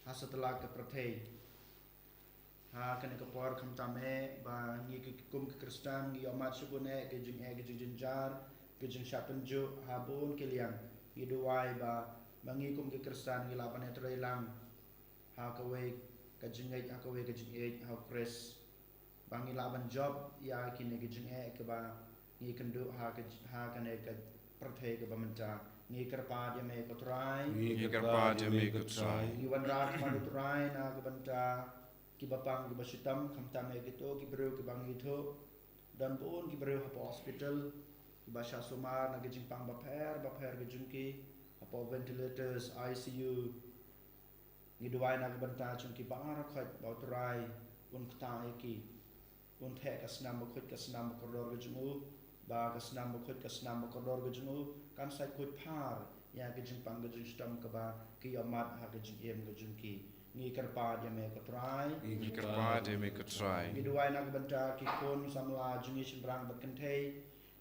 ha satlak ka pyrthei. Ha kane ka por khamtam eh ba ngi ki, kum ki Khristan ngi ïohmad shibun eh ki jingeh, ki jingjynjar, ki jingshah pynjuh ha bun ki liang. Ngi duwai ba ma ngi kum ki Khristan ngi lah ban ïatreilang ha kawei ka jingngeit, ha kawei ka jingïeit ha u Khrist, ba ngi lah ban jop ïa kine ki jingeh kiba ngi kynduh ha ka, ha kane ka pyrthei kaba mynta. Ngi kyrpad ïa me ko Trai. Ngi kyrpad ïa me ko Trai. Ngi wanrah ha khmat u Trai na ka bynta kiba pang kiba shitom, khamtam eh kito ki briew kiba ngi ithuh. Don bun ki briew hapoh hospital kiba shah sumar na ki jingpang bapher bapher ki jong ki, hapoh ventilators, I C U. Ngi duwai na ka bynta jong ki baroh khoit ba u Trai un kta ïa ki, un theh ka snam bakhuid, ka snam bakordor ka jong u, ba ka snam bakhuid, ka snam bakordor ka jong u kan sa khuid phar ïa ki jingpang ki jingshitom kiba ki ïohmad ha ki jingim ki jong ki. Ngi kyrpad ïa me ko Trai. Ngi kyrpad ïa me ko Trai. Ngi duwai na ka bynta ki khun samla jong ngi shynrang bad kynthei,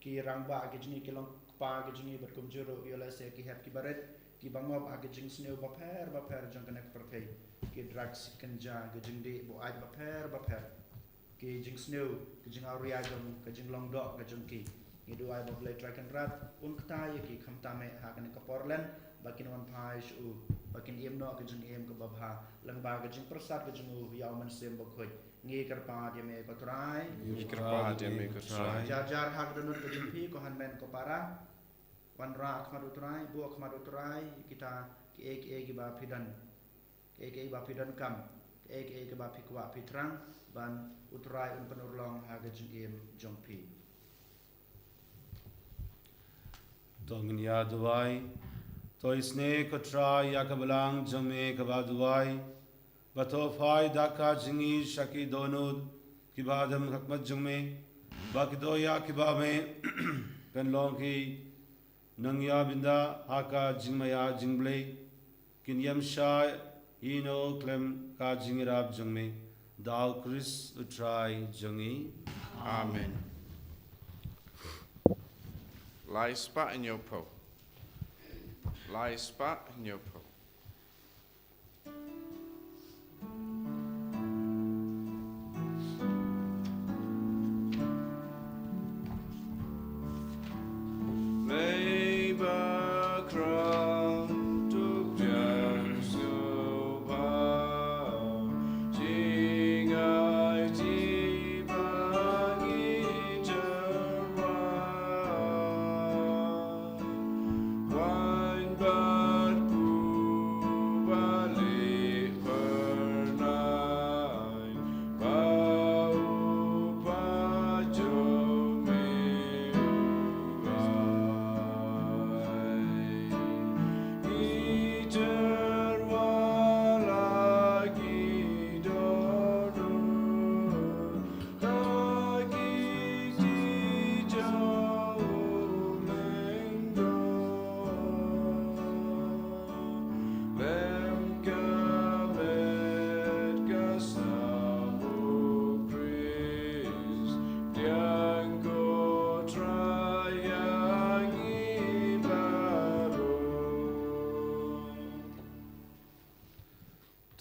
ki rangbah ki jong ngi, ki longkpa ki jong ngi bad kumjuh ruh ïa lehse ki hep ki barit kiba ngop ha ki jingsniew bapher bapher jong kane ka pyrthei, ki drugs, ki kynja, ki jingdih buaid bapher bapher, ki jingsniew, ki jingawria jong ka jinglong doh ka jong ki. Ngi duwai ba u Blei Trai Kynrad un kta ïa ki khamtam eh ha kane ka por lem, ba kin wan phai sha u, ba kin im noh ka jingim kaba bha lyngba ka jingpyrsad ka jong u ïa u Mynsiem Bakhuid. Ngi kyrpad ïa me ko Trai. Ngi kyrpad ïa me ko Trai. Jar jar ha ka dohnud ka jong phi ko hynmen ko para, wanrah ha khmat u Trai, buh ha khmat u Trai kita kiei kiei kiba phi don, kiei kiei ba phi donkam, kiei kiei kiba phi kwah phi thrang, ban u Trai un pynurlong ha ka jingim jong phi. To ngin ïa duwai. To isynei ko Trai ïa ka balang jong me kaba duwai, ba to phai da ka jong ngi sha ki dohnud kiba don ha khmat jong me, ba kito ïa kiba me pynlong ki nongïabynta ha ka jingmaïa jong u Blei, kin ïam shai ïehnoh khlem ka jingïarap jong me, da u Khrist u Trai jong ngi. Amen. Lai spah hynñiewphew. Lai spah hynñiewphew.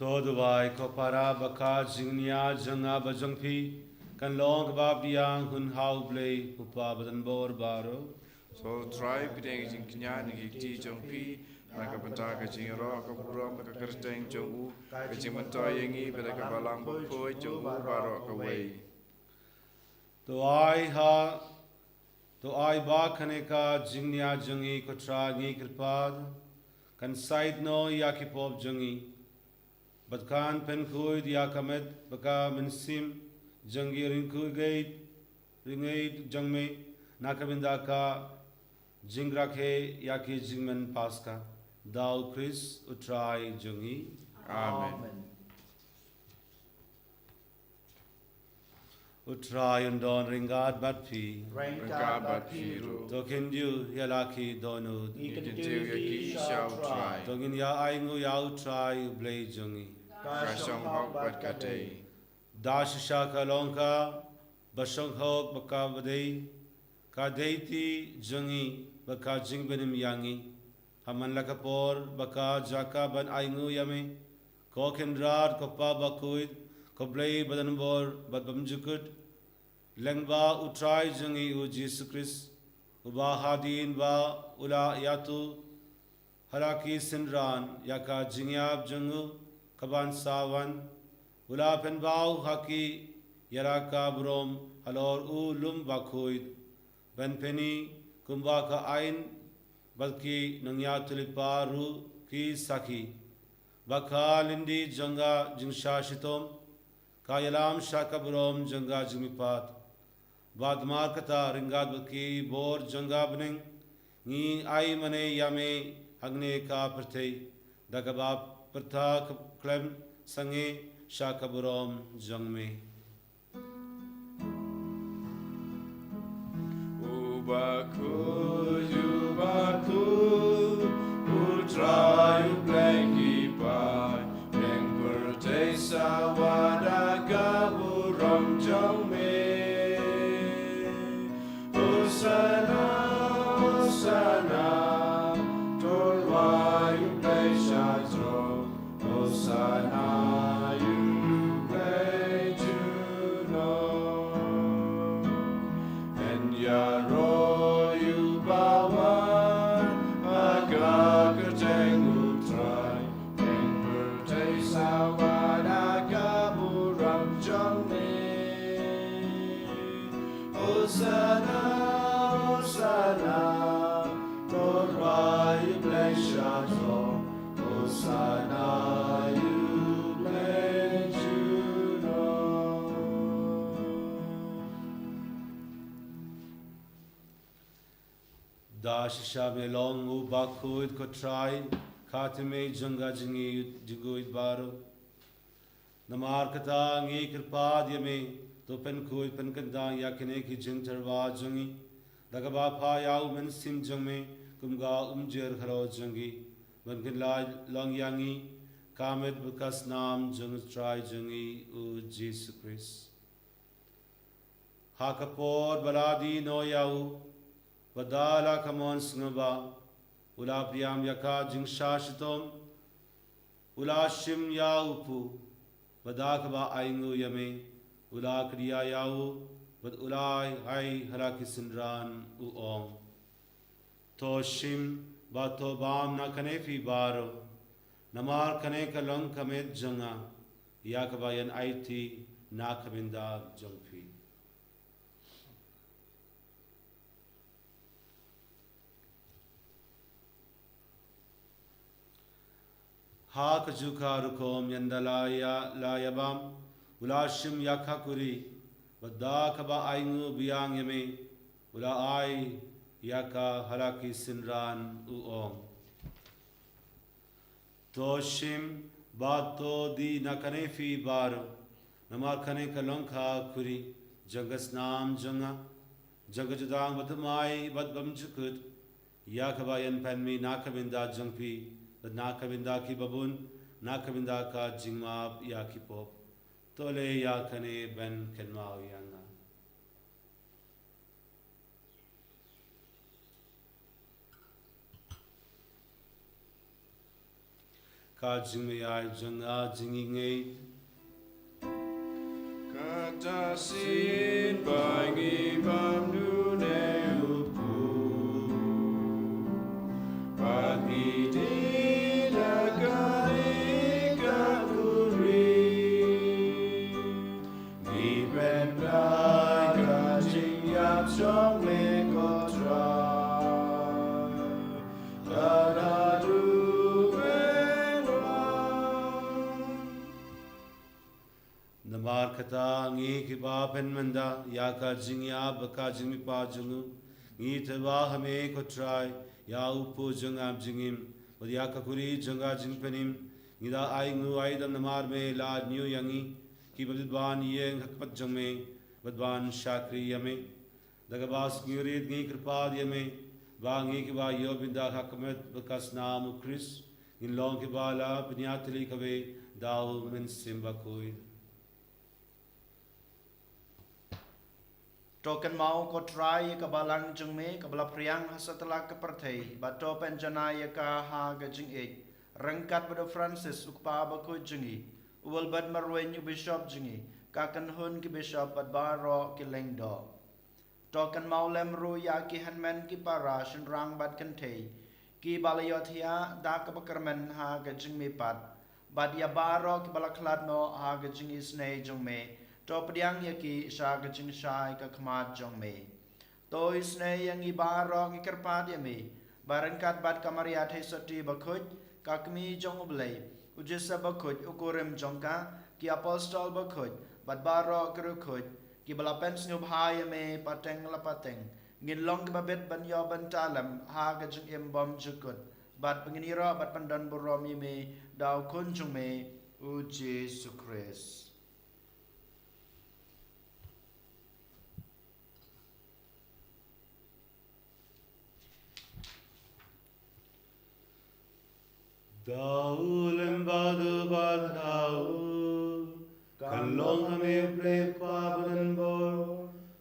To duwai ko para ba ka jingnia jong nga bad jong phi kan long kaba biang hun ha U Blei U Kpa badonbor baroh. To U Trai, pdiang ïa ka jingkñia na ki kti jong phi, na ka bynta ka jingïaroh ka burom bad ka kyrteng jong u, ka jingmyntoi ïa ngi bad ka Balang Bakhuid jong u baroh kawei. To ai ha, to ai ba kane ka jingnia jong ngi ko Trai ngi kyrpad kan saitno ïa ki pop jong ngi, bad kan pynkhuid ïa ka met bad ka mynsiem jong ki ryngkhuid, ryngkhuid jong me, na ka bynta ka jingrakhe ïa ki jingmen Paska, da U Khrist U Trai jong ngi. Amen. Amen. U Trai un don ryngkat bad phi. Ryngkat bad phi ruh. To khyndiat ïa la ki dohnud. Ngi kyntiew ïa ki sha U Trai. To ngin ïa ainguh ïa U Trai U Blei jong ngi. Ka shong hok bad ka dei. Da shisha ka long kaba shong hok bad kaba dei ka dei ti jong ngi bad ka jingbymnim ïa ngi. Ha man la ka por bad ka jaka ban ainguh ïa me, ko Kynrad, ko Kpa Bakhuid, ko Blei badonbor bad bymjukut, lyngba U Trai jong ngi U Jisu Khrist, uba hadien ba u la ïathuh ha la ki synran ïa ka jingïap jong u kaban sa wan, u la pynpaw ha ki ïa la ka burom halor u lum bakhuid, ban pyni kumba ka aiñ bad ki nongïathuhlypa ruh ki sakhi ba ka lynti jong ka jingshah shitom ka ïalam sha ka burom jong ka jingmihpat. Bad namar kata, ryngkat bad ki bor jong ka bneng, ngi ai mane ïa me hangne ka pyrthei da kaba pyrta khlem sangeh sha ka burom jong me. U bakhuid, u bakhuid, U Trai U Blei ki paid, ïa ka pyrthei sa wad da ka burom jong me. Hosana, Hosana, to U Blei sha throne. Hosana ïa U Blei junom. Yn ïaroh ïa uba wan ha ka kyrteng U Trai. Ïa ka pyrthei sa wad da ka burom jong me. Hosana, Hosana, to U Blei sha throne. Hosana ïa U Blei junom. Da shisha me long u bakhuid ko Trai, ka tynrai jong ka jingïeit jingkhuid baroh. Namar kata ngi kyrpad ïa me, to pynkhuid pynkyntang ïa kine ki jingtyrwa jong ngi da kaba phah ïa u Mynsiem jong me kum ka umjer halor jong ngi, ban kylla long ïa ngi ka met bad ka snam jong u Trai jong ngi u Jisu Khrist. Ha ka por ba la die noh ïa u, bad da la ka mon sngewbha, u la pdiang ïa ka jingshah shitom, u la shim ïa u phu, bad da kaba ainguh ïa me, u la kdiah ïa u, bad u la ai ha la ki synran, u ong: To shim bad to bam na kane phi baroh, namar kane ka long ka met jong nga, ïa kaba yn aiti na ka bynta jong phi. Ha kajuh ka rukom, ynda la ïa, la ïa bam, u la shim ïa ka kuri, bad da kaba ainguh biang ïa me, u la ai ïa ka ha la ki synran, u ong: To shim bad to die na kane phi baroh, namar kane ka long ka kuri jong ka snam jong nga, jong ka jutang bathymmai bad bymjukut, ïa kaba yn pynmih na ka bynta jong phi, bad na ka bynta kiba bun, na ka bynta ka jingmap ïa ki pop. To leh ïa kane ban kynmaw ïa nga. Ka jingmyntoi jong nga jingngeit. Kata shisien ba ngi bam dune u pud, bad ngi die da kane ka khuri. Ngi pynbna ka jingïap jong me ko Trai. Lada u wan. Namar kata ngi kiba pynmynta ïa ka jingïap bad ka jingmihpat jong u, ngi tyrwa ha me ko Trai, ïa u pud jong ka jingim, bad ïa ka khuri jong ka jingpynim. Ngi da ai nguh ai dam namar me la ñiew ïa ngi, kiba bit ban ïeng ha khmat jong me, bad ban shakri ïa me. Da kaba sngewrit ngi kyrpad ïa me, ba ngi kiba ïoh bynta ha ka met bad ka snam u Khrist, ngin long kiba la pynïatylli kawei da u Mynsiem Bakhuid. To kynmaw ko Trai ïa ka balang jong me, kaba la phriang ha satlak ka pyrthei, bad to pynjanai ïa ka ha ka jingïeit, ryngkat bad u Francis u kpa bakhuid jong ngi, u Wilbert Marwein u bishop jong ngi, ka kynhun ki bishop bad baroh ki lyngdoh. To kynmaw lem ruh ïa ki hynmen ki para shynrang bad kynthei, kiba la ïohthiah da kaba kyrmen ha ka jingmihpat, bad ïa baroh kiba la khlad noh ha ka jingisynei jong me, to pdiang ïa ki sha ka jingshai ka khmat jong me. To isynei ïa ngi baroh ngi kyrpad ïa me, ba ryngkat bad ka Maria Theisotti bakhuid, ka kmie jong u Blei, u Joseph bakhuid u kurim jong ka, ki apostol bakhuid, bad baroh ki riewkhuid, kiba la pynsngewbha ïa me pateng la pateng, ngin long kiba bit ban ïoh bynta lem ha ka jingim bymjukut, bad ba ngin ïaroh bad pyndonburom ïa me da u Khun jong me, u Jisu Khrist. Da u lem bad u bad ha u, kan long ha me u Blei Kpa badonbor,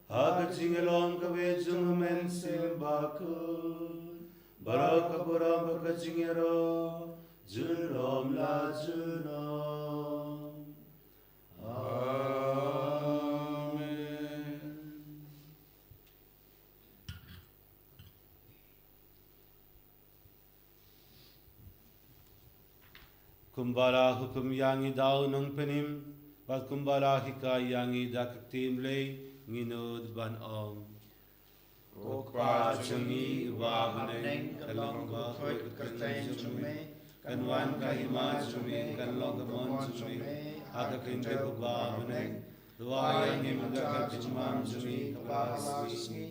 ha ka jingïalong kaba jong u Mynsiem Bakhuid, baroh ka burom bad ka jingïaroh, junom la junom. Amen. Kumba la hukum ïa ngi da u nongpynim, bad kumba la hikai ïa ngi da ka ktien Blei, ngi nud ban ong. Ko Kpa jong ngi uba ha bneng, kan long ka kyrteng jong me, kan wan ka hima jong me, kan long ka mon jong me ha ka kyrteng uba ha bneng. Duwai ïa ngi mynta ka jingbam jong ngi ka baroh shi sngi,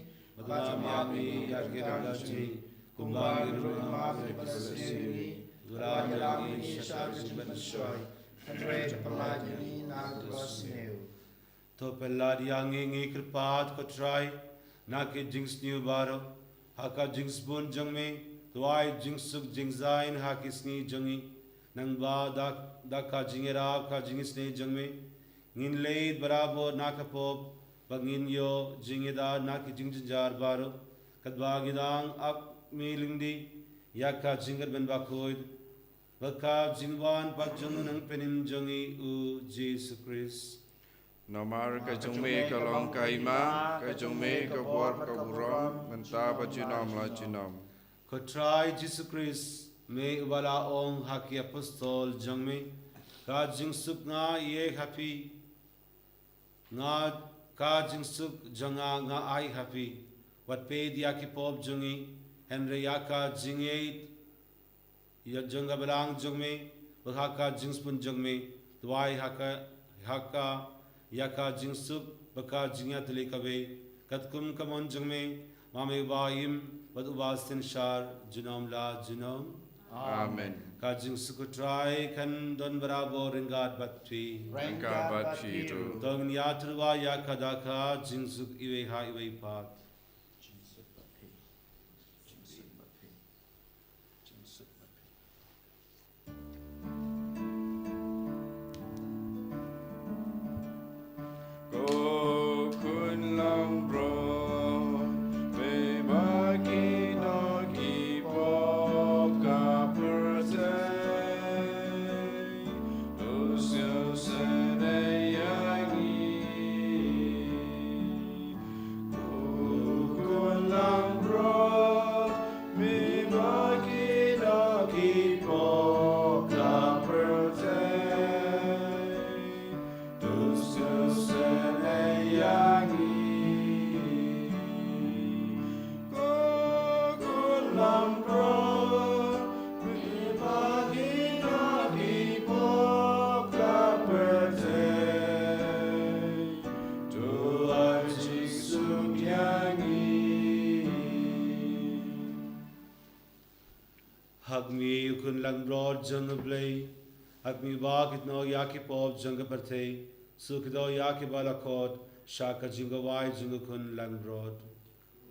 bad duwai ïa ngi ïa ki rta jong ngi, kumba ngi ruh ngi map ïa kiba sniew ïa ngi, duwai ïa ngi sha ka jingpynshoi, hynrei to pyllait ïa ngi na ka basniew. To pyllait ïa ngi, ngi kyrpad ko Trai, na ki jingsniew baroh, ha ka jingsbun jong me, to ai jingsuk jingdein ha ki sngi jong ngi, nangba da, da ka jingïarap ka jingisynei jong me, ngin leit barabor na ka pop, ba ngin ïoh jingïada na ki jingjynjar baroh, katba ngi dang ap miet lynti ïa ka jingkyrmen bakhuid, bad ka jingwan pat jong u nongpynim jong ngi u Jisu Khrist. Namar ka jong me ka long ka hima, ka jong me ka bor ka burom, mynta bad junom la junom. Ko Trai Jisu Khrist, me uba la ong ha ki apostol jong me, ka jingsuk nga ai ha phi, nga, ka jingsuk jong nga nga ai ha phi, wat peit ïa ki pop jong ngi, hynrei ïa ka jingïeit ïa jong ka balang jong me, bad ha ka jingspun jong me, duwai ha ka, ha ka, ïa ka jingsuk, bad ka jingïatylli kawei, katkum ka mon jong me, ma me uba im, bad uba synshar, junom la junom. Amen. Ka jingsuk u Trai kan don barabor ryngkat bad phi. Ryngkat bad phi ruh. To ngin ïatyrwa ïa ka da ka jingsuk iwei ha iwei pat. Ko Khun langbrot, pynbna ki doh ki pop ka pyrthei. Ha kmie u khun langbrot jong U Blei, ha kmie ba kit noh ïa ki pop jong ka pyrthei, suk kito ïa ki ba la khot sha ka jingkhawai jong u khun langbrot.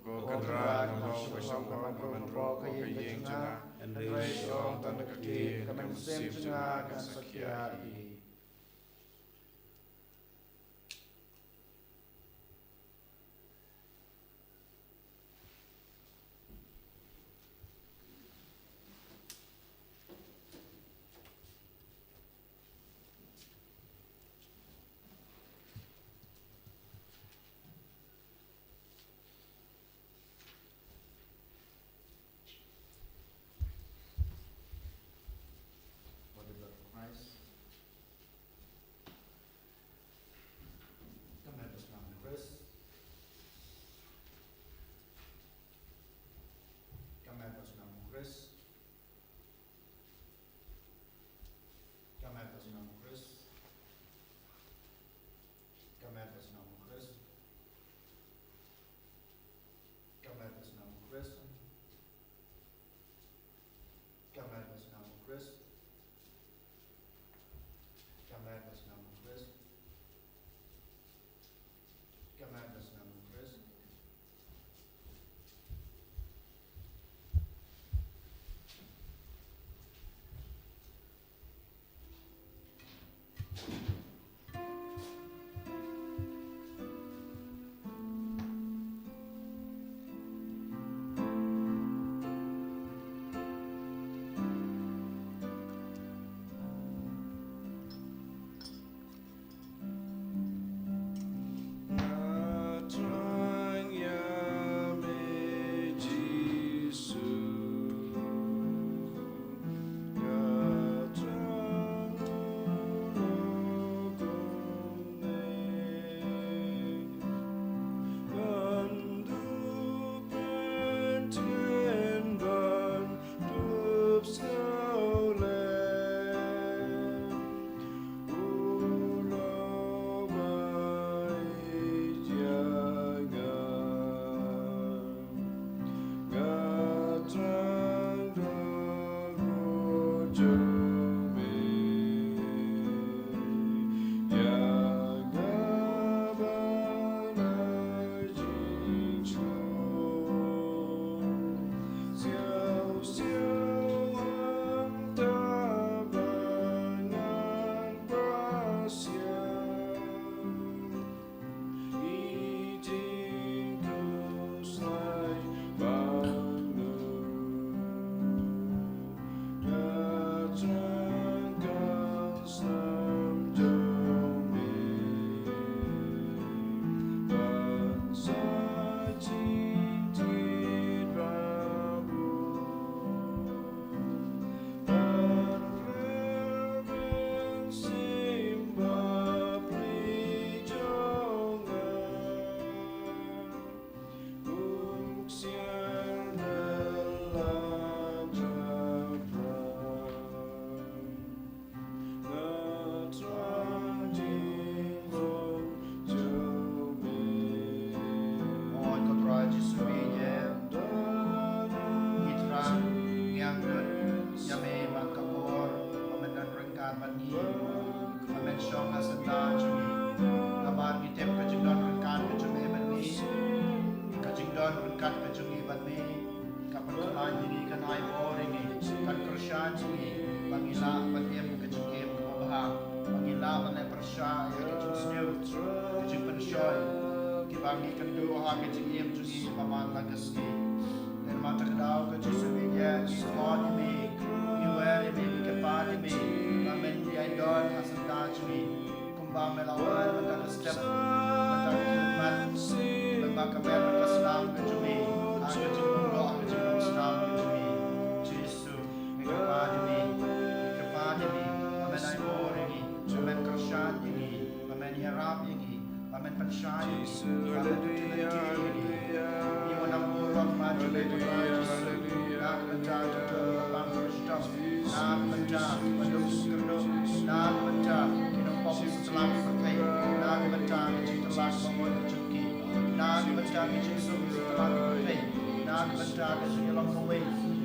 Ko Kynrad, nga ong ba shong ong ba man ruh ka ïing jong nga, hynrei shu ong tang ka ktien, ka mynsiem jong nga kan sa khia hi. Ka met bad ka snam u Khrist. Ka met bad ka snam u Khrist. Ka met bad ka snam u Khrist. Ka met bad ka snam u Khrist. Ka met bad ka snam u Khrist. Ka met bad ka snam u Khrist. Ka met bad ka snam u Khrist. Ka met bad ka snam u Khrist. Oi ko Trai Jisu, ngi ïeit, ngi thrang, ngi angnud ïa me man ka por ba men don ryngkat bad ngi, ba men shong ha syndah jong ngi. Namar ngi tip ka jingdon ryngkat ka jong me bad ngi, ka jingdon ryngkat ka jong ngi bad me, ka pynkhlaiñ ïa ngi, kan ai bor ïa ngi, kan kyrshan ïa ngi ba ngi lah ban im ka jingim kaba bha, ba ngi lah ban leh pyrshah ïa ka jingsniew, ka jingpynshoi kiba ngi kynduh ha ka jingim jong ngi ba man la ka sngi. Namar kata ka daw ko Jisu, ngi ïeit, ngi khot ïa me, ngi wer ïa me, ngi kyrpad ïa me ba men ïai don ha syndah jong ngi. Kumba me la wan mynta ka step, mynta ka khmat, mynta ka met bad ka snam ka jong me, ha ka jinglong doh, ha ka jinglong snam ka jong me. Jisu, ngi kyrpad ïa me, ngi kyrpad ïa me ba men ai bor ïa ngi, ba men kyrshan ïa ngi, ba men ïarap ïa ngi, ba men pynshai ïa ngi, ba men pynkyntiew ïa ngi. Ngi wan nang burom ïa me, Trai Jisu. Nga Na ka bynta ba duk ki kyrduh, na ka bynta ki nongpop sha tla ka pyrthei, na ka bynta ka jingtla kaba ngoh ka jong ki, na ka bynta ka jingduk sha tla ka pyrthei, na ka bynta ka jingïalong kawei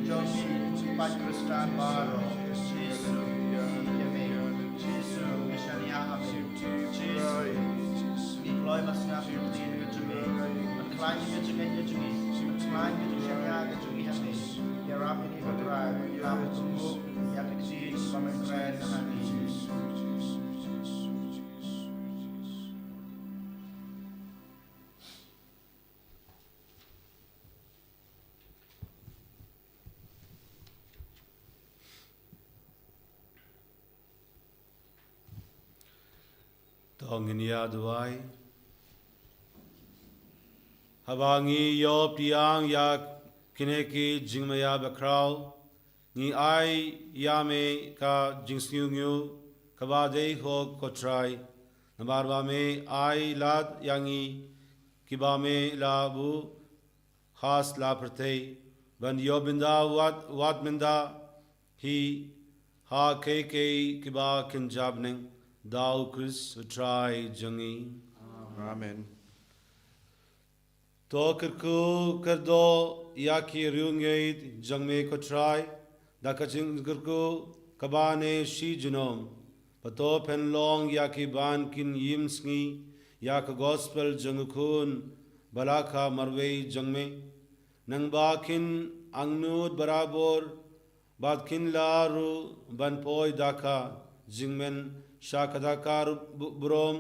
jong ki paid Khristan baroh. Jisu, ïa me. Jisu, ngi shaniah ha me. Jisu, ngi kloi ban sngap ïa ka ktien ka jong me. Ban khlaiñ ïa ka jingngeit ka jong ngi. Ban khlaiñ ka jingshaniah ka jong ngi ha me. Ïarap ïa ngi ko Trai, ban khlaiñ ïa ka ktien ba me kren ha ngi. To ngin ïa duwai. Haba ngi ïoh pdiang ïa kine ki jingmaïa bakhraw, ngi ai ïa me ka jingsngewsynei kaba dei hok ko Trai, namar ba me ai lad ïa ngi kiba me la buh ha tla pyrthei, ban ïoh bynta wat, wat mynta hi ha kiei kiei kiba kynja bneng, da U Khrist U Trai jong ngi. Amen. To kyrkhu kyrdoh ïa ki riewngeit jong me ko Trai, da ka jingkyrkhu kaba ne shi junom. Bad to pynlong ïa ki ban kin ïohsngew ïa ka gospel jong U Khun ba la kha marwei jong me, nangba kin angnud barabor, bad kin lah ruh ban poi da ka jingmyntoi sha kata ka bu-, burom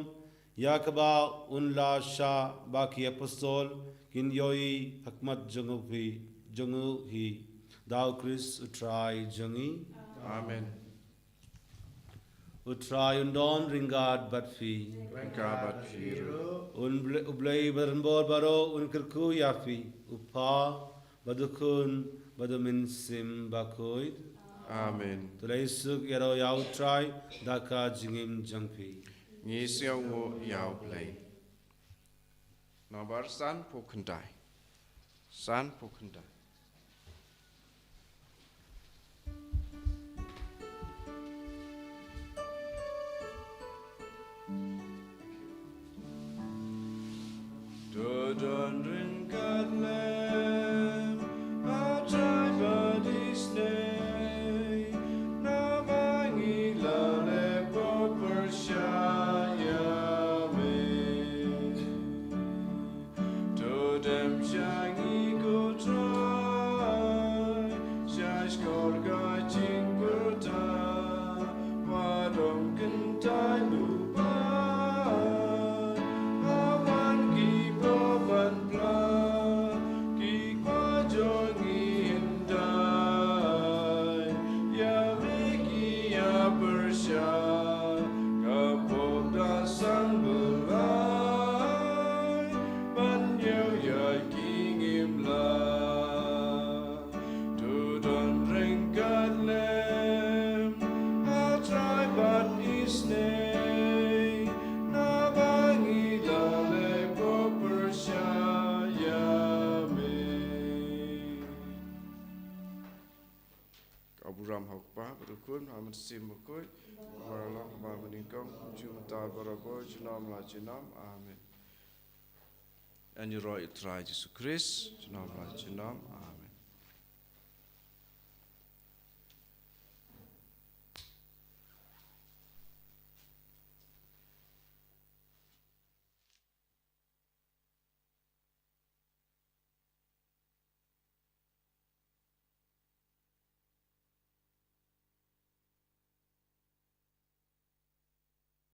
ïa kaba un la shah ba ki apostol kin ïohi ha khmat jong u hi, jong u hi, da U Khrist U Trai jong ngi. Amen. U Trai un don ryngkat bad phi. Ryngkat bad phi ruh. Un Ble-, U Blei ba donbor baroh un kyrkhu ïa phi, U Kpa bad U Khun bad U Mynsiem Bakhuid. Amen. To leit suk ïaroh ïa U Trai da ka jingim jong phi. Ngi sngewnguh ïa U Blei. Nambar sanphew khyndai. Sanphew khyndai. To don ryngkat lem, A Trai bad isynei, naba ngi la leh pyrshah ïa me. To dem sha ngi ko Trai, sha shkor ka jingpyrta, ba dom kyntait lypa. Ba wan ki ba wan pla, ki kwah jong ngi hyndai. Ïa me ki ïa pyrshah, ka pop da sang Blei, ban ïoh ïa ki ngim lah. To don ryngkat lem, A Trai bad isynei, naba ngi la leh pyrshah ïa me. Ka burom ha U Kpa bad U Khun bad U Mynsiem Bakhuid, kumba la long ha kaba nyngkong, kumjuh mynta bad barabor, junom la junom. Amen. Ïaroh ïa U Trai Jisu Khrist, junom la junom. Amen.